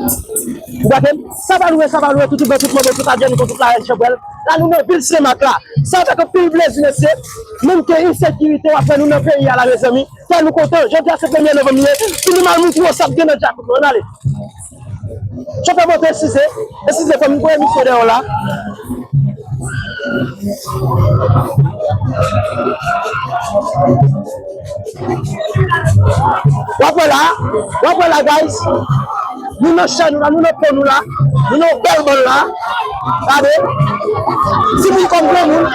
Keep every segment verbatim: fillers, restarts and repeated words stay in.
Ou gade m? Sa va lwe, sa va lwe, tout ougan, tout manbo, tout adyèn, tout larèn chanpwèl. La, nou nan vil Senmak la. Sa fè anpil plezi, mesye. Menm ke ensekirite w ap wè nou nan peyi a la, mezanmi. Fè nou kontan. Jodi a se premye novanm li ye. Vin nou al montre w sa k gen nan djakout nou. Ann ale. Chofè moto, eskize. Eskize, fò m voye misye dèyè w la. W ap wè la, w ap wè la, guys. Nou nan chè nou la, nou nan po nou la, nou nan yon bèl bann la. Gade. Timoun kòm granmoun.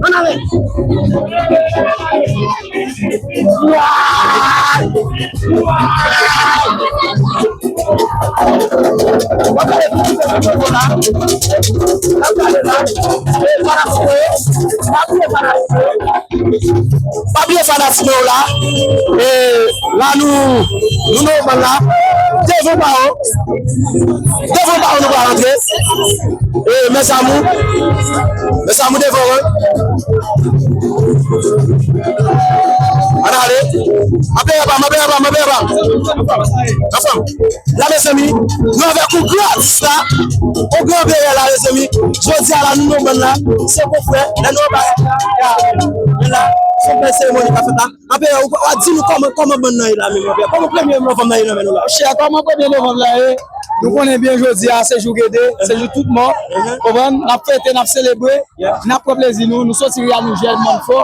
Ann ale. Pa bliye fanatik mwen yo la. E, la nou, nou nan bann la. Devan ba yo. Devan ba yo nou pral rantre. E, mes amours. Mes amours devan, wi. Ann ale. Anpè pa m, anpè pa m, anpè pa m. Anfèm. La, mezanmi, nou avèk yon gran atis la, yon gran bèyè la, mezanmi. Jodi a la, nou nan bann la, se konfrè, lè nou anba, men la, se yon bèl seremoni k ap fèt la. Anpè, w a di nou kòman, kòman bann nan ye la menm, anpè? Kòman premye novanm nan ye nan men nou la? Chè, kòman premye novanm la ye? Nou konnen byen jodi a, se jou gede, se jou tout mò. Konprann? N ap fete, n ap selebre. N ap pran plezi nou, nou soti Riyal Nouvèl Manfò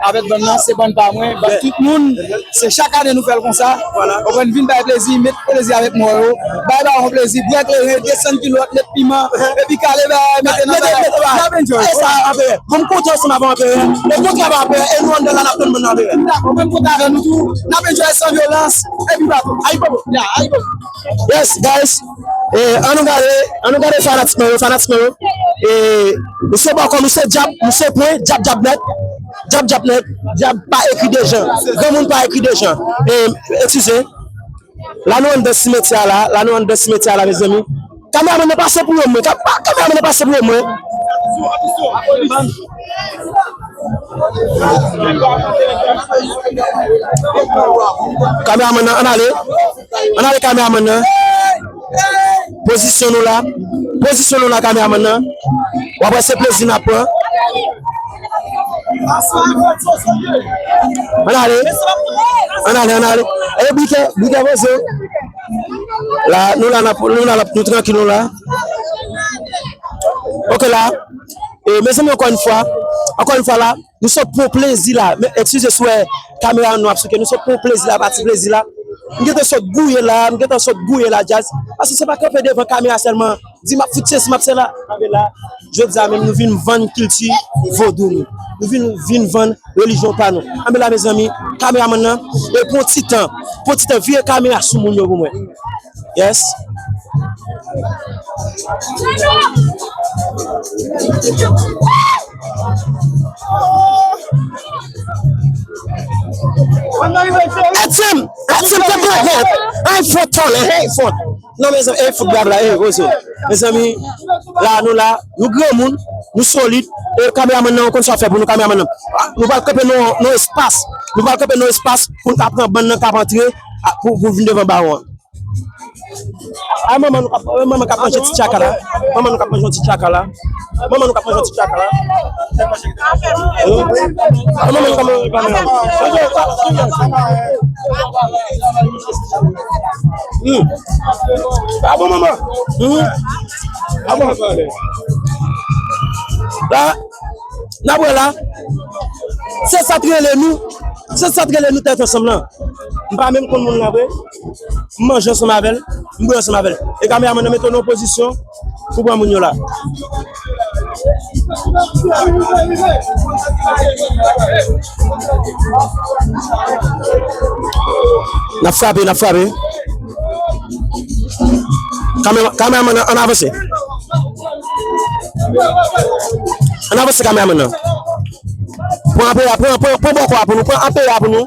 avèk bann nan, se bann pa mwen, bann tout moun, se chak ane nou fè l konsa. Ou konprann, vin bay plezi, met plezi avèk mò yo, bay bawon plezi, bwè kleren, desann kilòt, met piman, epi kale bay, mete nan bay. N ap enjoy. E sa, anpè, bon, m kontan ansanm avè w, anpè. E bon travay, anpè, e nou anndan la, n ap tann bann nan, anpè. Dakò, mwen m kontan avè nou tou, n ap enjoy san vyolans, epi bato. Ayibobo. Ya, ayibobo. Yes, guys. E, ann nou gade, ann nou gade fanatik mwen yo, fanatik mwen yo. E, misye bòkò, misye djab, misye pwen, djab, djab nèt. Djab, djab nèt. Djab pa ekri de jan. Granmoun pa ekri de jan. E, eskize. La nou anndan simetyè a la, la nou anndan simetyè a la, mezanmi. Kameramann nan pase pou yo mwen. Ka-, pa-, kameramann nan pase pou yo mwen. Kameramann nan, ann ale. Ann ale kameramann nan. Pozisyon nou la. Pozisyon nou la, kameramann nan. W ap wè se plezi n ap pran. Ann ale. Ann ale, ann ale. E brikè, brikè poze. La, nou la, n ap, nou la, n ap, nou trankil, nou la. Ok, la. E, mezanmi, ankò yon fwa, ankò yon fwa la, nou sot pran plezi la. Men, eskize si w wè kamera nou ap souke, nou sot pran plezi la, pati plezi la. M gentan sot gouye la, m gentan sot gouye la, djaz. Paske se pa kanpe devan kamera sèlman, di m ap fout sesi, m ap sela. Kanpe la, jodi a menm nou vin vann kilti vodou nou. Nou vin, vin vann relijyon pa nou. Anben la, mezanmi, kameramann nan, e pran ti tan, pran ti tan, vire kamera sou moun yo pou mwen. Yes. Etim, Etim te pran kont. Ay, fò tòlè, hey, fò. Non, mezanmi, e fout bab la, e, ozo. Mezanmi, la, nou la, nou granmoun, nou solid, e kameramann nan, ou konn sa fè pou nou, kameramann nan. A, nou pral kanpe nan, nan espas. Nou pral kanpe nan espas pou nou ka pran bann nan k ap antre, a, pou, pou vin devan bawon an. A, manman nou k ap, manman k ap manje ti tchaka la. Manman nou k ap manje yon ti tchaka la. Manman nou k ap manje yon ti tchaka la. Manman nou k ap manje yon ti tchaka la. Hmm. A bon, manman. Hmm. A bon, manman. La, n ap wè la. Se sa k rele nou. Se sa k rele nou tèt ansanm lan. M pa menm konn moun nan vre. M manje ansanm avè l, m bwè ansanm avè l. E kameramann nan mete w nan pozisyon pou pran moun yo la. N ap frape, n ap frape. Kamera-, kameramann nan, ann avanse. Ann avanse kameramann nan. Pran anpè a, pran, pran, pran bòkò a pou nou, pran anpè a pou nou.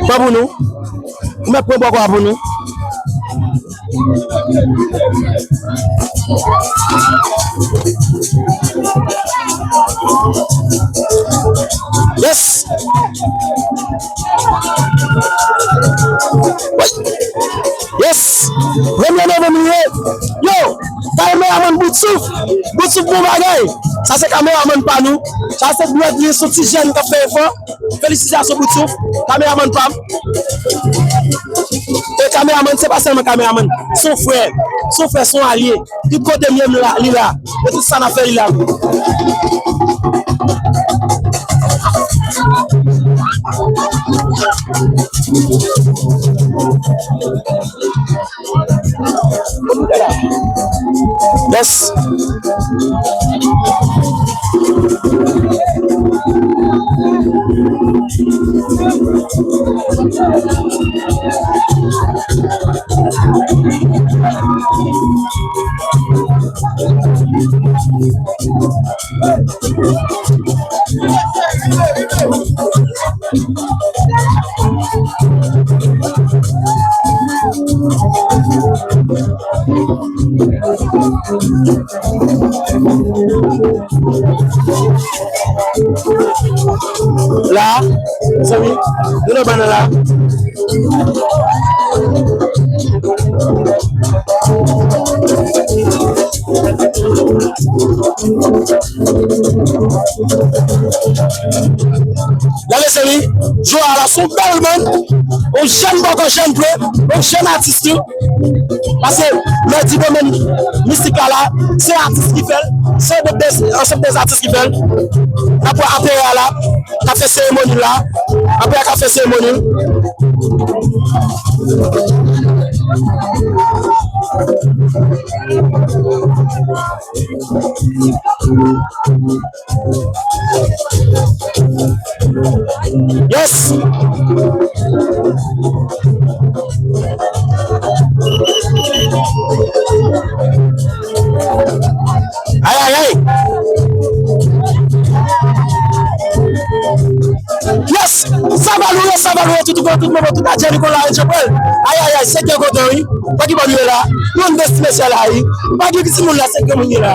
Pran pou nou. Ou mèt pran bòkò a pou nou. Yes! Wi! Yes! Premye novanm li ye! Yo! Kameramann Bout Souf! Bout Souf bon bagay! Sa se kameramann pa nou. Sa se dwèt li, se yon ti jèn k ap fè efò. Felisitasyon Bout Souf, kameramann pa m. E kameramann, se pa sèlman kameramann, se yon frè. Se yon frè, se yon alye. Tout kote m ye m la, li la. E tout sa n ap fè, li la. Yes. La, mezanmi, nou nan bann nan la. La, mezanmi, jwè a la, se yon bèl bann, yon jèn bòkò, jèn vre, yon jèn atis tou. Paske Mèdi Domèn Mistik la la, se atis ki fè l, se de, de, ansanm de atis ki fè l. N ap wè apre a la, k ap fè seremoni la, apre a k ap fè seremoni. Yes! Ay, ay, ay! Yes! Savalou yo, Savalou yo, tout gwo, tout momo, tout adjè li konn la, Angel Brel. Ay, ay, ay, se kè kontan, wi. Pa ki bò nou ye la? Yon dèstinasyon la, wi. Pa gen timoun la, se granmoun ye la.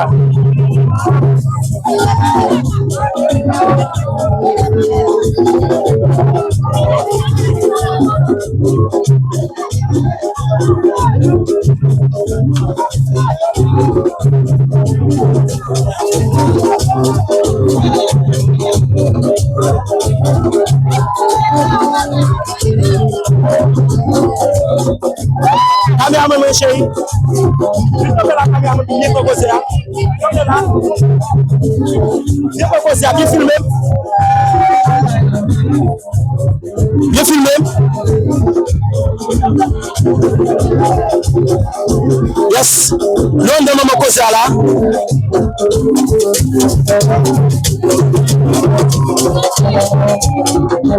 Kameramann mwen cheri. Vin kanpe la, kameramann, pou byen pran koze a. Kanpe la. Byen pran koze a, byen filme. Byen filme. Yes. Nou anndan moman koze a la.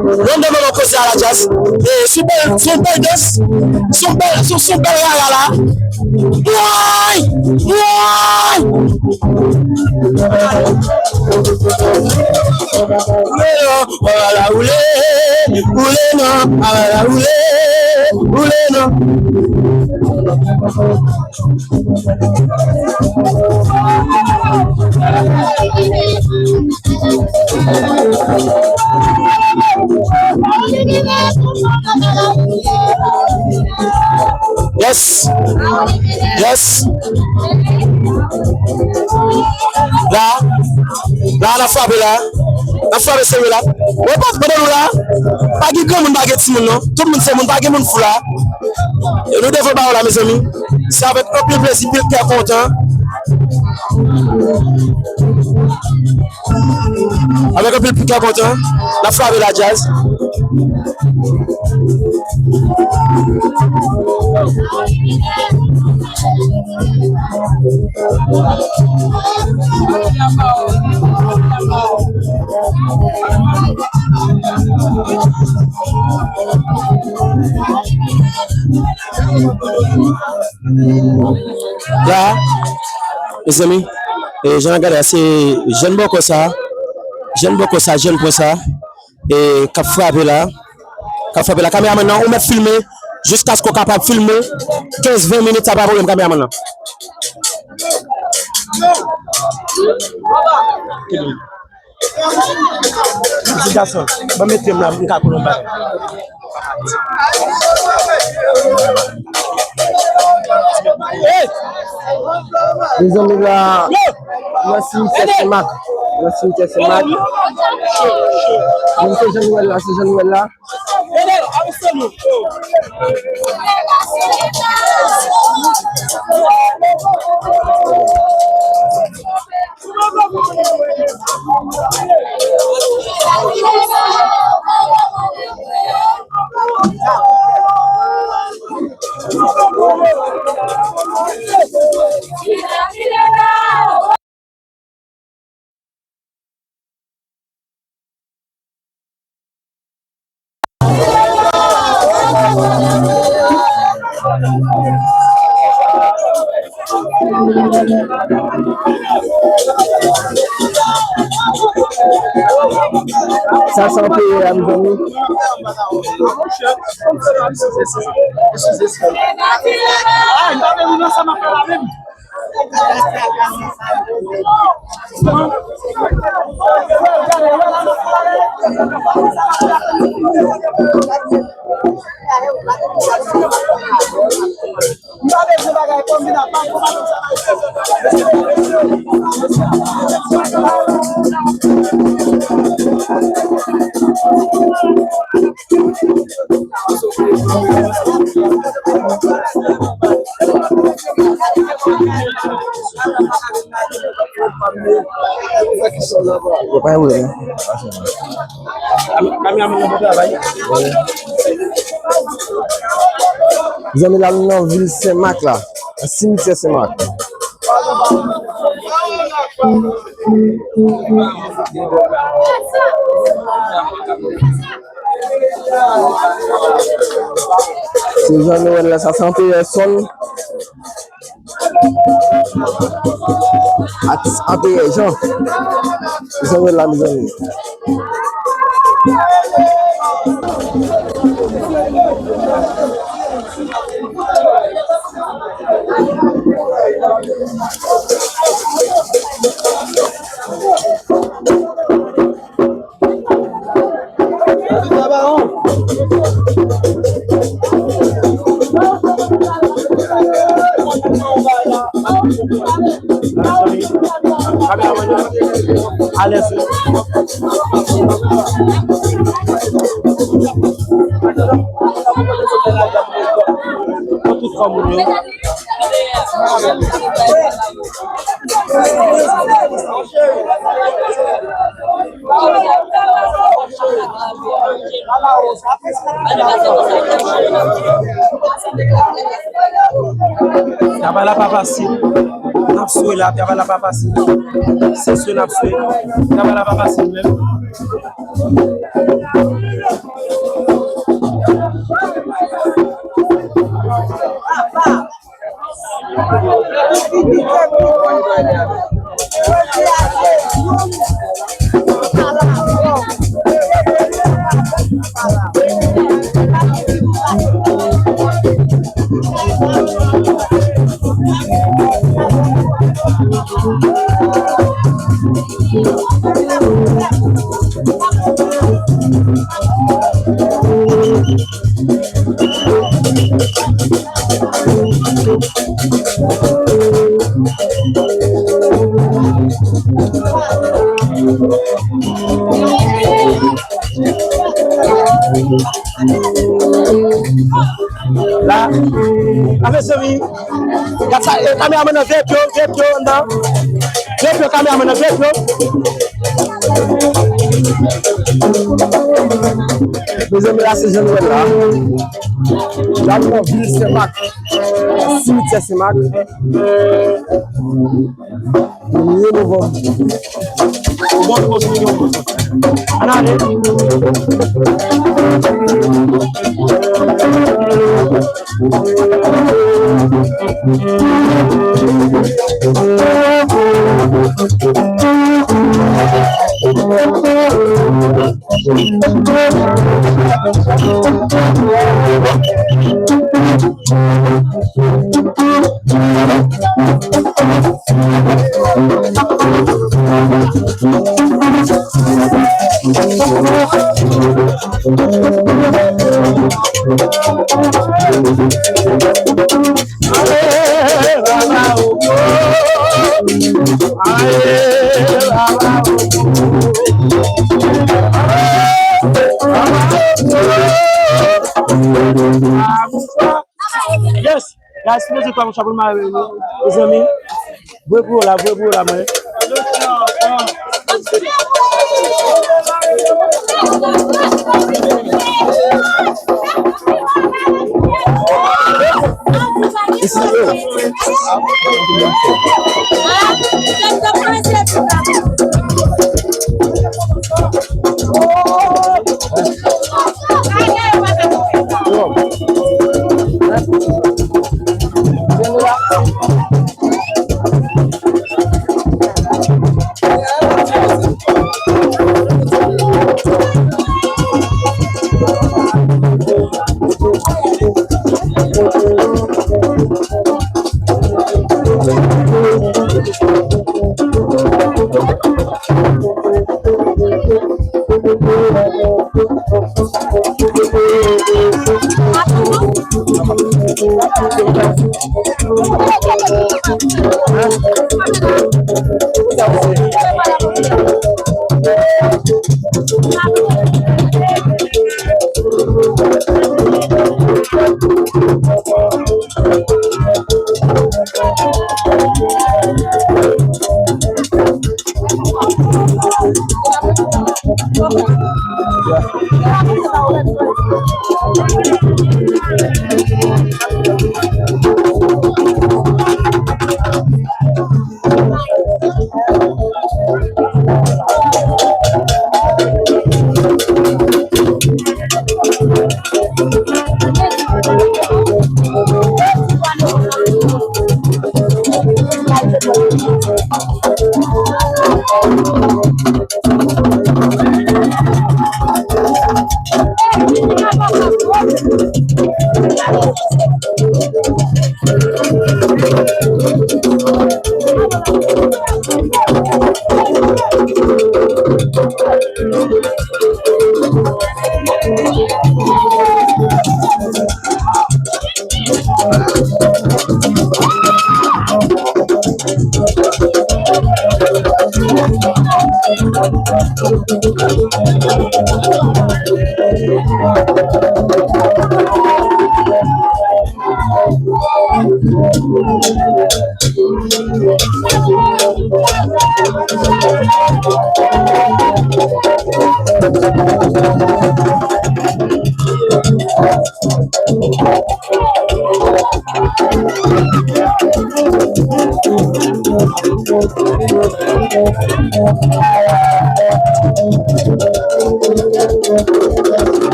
London, moman koze a la, Jazz. E, sou bèl, sou bèl dans, sou bèl, sou, sou bèl rara la. Woy! Woy! Woule non, pa la woule, woule non, pa la woule, woule non. Yes. Yes. La. La, n ap frape la. N ap frape serye la. Wè, pa, pandan nou la, pa gen granmoun, pa gen timoun, non. Tout moun se moun, pa gen moun fou la. E nou devan bawon la, mezanmi. Se avèk anpil plezi, anpil kè kontan. Avèk anpil kè kontan, n ap frape la, Jazz. La, mezanmi, e, jan n ap gade a, se jèn bòkò sa, jèn bòkò sa, jèn pwen sa, e, k ap frape la, k ap frape la. Kameramann nan, ou mèt filme jiskaske w kapab filme kenz, ven minit, sa pa pwoblèm, kameramann nan. Ti gason, ban m mete m la, m ka konnen yon bagay. Hey! Mezanmi la, nan simityè Senmak. Nan simityè Senmak. Mwen se Jan Nwèl la, se Jan Nwèl la. Sa se anperè a, mezanmi. Yo pa wè. Zanmi la, nou nan vil Senmak la, nan simityè Senmak. Se jan nou wè l la, sa se anperè Sòl. Atis anperè Jan. Se jan nou wè l la, mezanmi. Alèz. Tout kò moun yo. Travay la pa fasil. N ap swe la, travay la pa fasil. Se swe n ap swe. Travay la pa fasil menm. La, a mezanmi, gad sa, e, kameramann nan, veye pye w, veye pye w anndan. Veye pye w, kameramann nan, veye pye w. Mezanmi, la se jan nou wè l la. La nou nan vil Senmak, simityè Senmak. Premye novanm. Bon, bon, bon. Ann ale. Yes! Guys, si Bondye kwè, mon chapo mare nou, mezanmi. Voye pou yo la, voye pou yo la, mwen.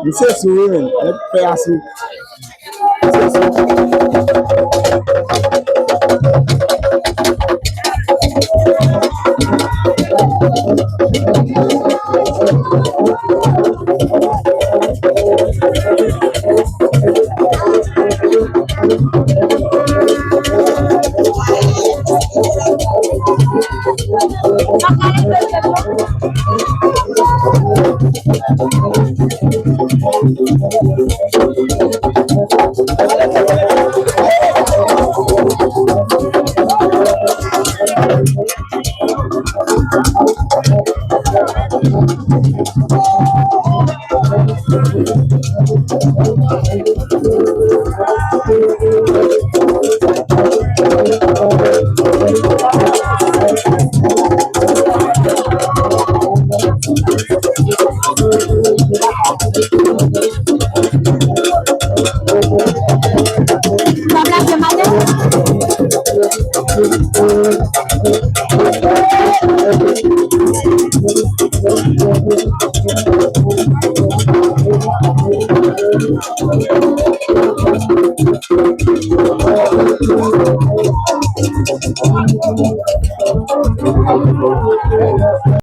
Misye sou wi, men. Nèg fè a sou.